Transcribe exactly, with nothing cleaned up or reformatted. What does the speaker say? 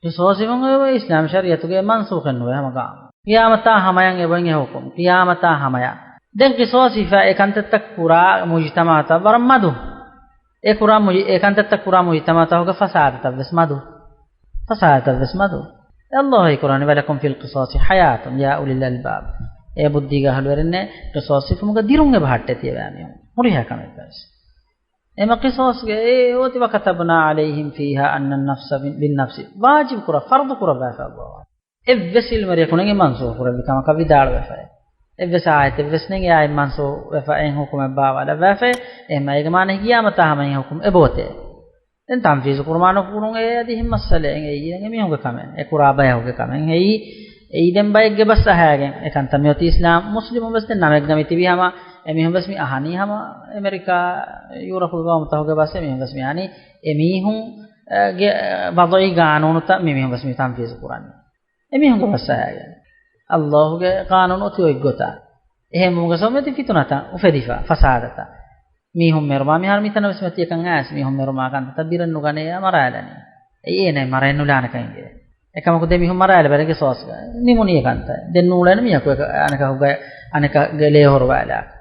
ޤިޞާޞް ހިފުން އެބަ އިސްލާމް ޝަރީޢަތުގައި މަންސޫޚެއް ނުވޭ ހަމަ ގާމު. ޤިޔާމަތާ ހަމަޔަށް އެބައިން އެ ޙުކުމް. ޤިޔާމަތާ ހަމަޔަށް. ދެން ޤިޞާޞް ހިފާ އެ ކަންތައްތައް ކުރާ މުޖުތަމަޢުތައް ވަރަށް މަދު. އެ ކުރާ މުޖި-، އެ ކަންތައްތައް ކުރާ މުޖުތަމަޢުތަކުގެ ފަސާދަތައް ވެސް މަދު. ފަސާދަތައް ވެސް މަދު. އެ ﷲ އެ ކުރާނީ، "ولكم في القصاص حياة يا أولي الألباب." އޭ ބުއްދީގެ އަހުލުވެރިންނޭ، ޤިޞާޞް ހިފުމުގަ ދިރުން އެބަ ހައްޓެތި އެބައިމީހުން. ހުރިހާ ކަމެއް ވެސް. އެމަ ޤިޞާޞްގެ އެ އޮތީ، "وكتبنا عليهم فيها أن النفس بالنفس." ވާޖިބު ކުރާ، ފަރުޟު ކުރައްވާފަ ﷲ. އެއްވެސް ޢިލްމުވެރިޔަކު ނެތް މަންސޫޚު ކުރެއްވި ކަމަކަށް ވިދާޅުވެފައި. އެއްވެސް އާޔަތެއް ވެސް ނެތް އެ އާޔަތް މަންސޫޚު ވެފަ އެހެން ޙުކުމެއް ބާވާލައްވާފައި. އެހެންމަ އޭގެ މާނަ ޤިޔާމަތާ ހަމަ އެ ޙުކުމް އެބައޮތޭ. ދެން ތަންފީޒު ކުރުމާ ނުކުރުން އެ އަދި އެހެން މައްސަލައެއް އެއީ ދެން އެމީހުންގެ ކަމެއް. އެ ކުރާ ބަޔަކުގެ ކަމެއް އެއީ. އެއީ ދެން ބައެއްގެ ބަސް އަހައިގެން. އެކަންތައް މިއޮތީ އިސްލާމް މުސްލިމުން ވެސް ދެން ނަމެއްގަ މިތިބީ ހަމަ އެމީހުން ވެސް މި އަހަނީ ހަމަ އެމެރިކާ، ޔޫރަޕު ގައުމުތަކުގެ ބަސް އެމީހުން ވެސް މި އަހަނީ އެމީހުން ގެ ވަޟުޢީ ގާނޫނުތައް މި މީހުން ވެސް މި ތަންފީޒު ކުރަނީ. އެމީހުންގެ ބަސް އަހައިގެން. ﷲ ގެ ޤާނޫނު އޮތީ އޮތްގޮތަށް. އެހެންވުމުގެ ސަބަބުން އެތި ފިތުނަތައް އުފެދިފަ، ފަސާދަތައް. މީހުން މެރުމާ މިހާރު މިތަނަށް ވެސް މިއޮތީ އެކަން އައިސް. މީހުން މެރުމާ ކަންތައް ބިރެއް ނުގަނޭ އަ މަރާލަނީ. އެއީ އޭނަ މަރައެއް ނުލާނެ ކަން އިނގޭ. އެކަމަކު ދެ މީހުން މަރާލެ ބަރެއްގެ ސޯސްގަ. ނިމުނީ އެކަންތައް. ދެން ނޫޅޭނެ މީހަކު އެކަ-، އަނެކަކުގެ، އަނެކަގެ ލޭ ހޮރުވާލާ.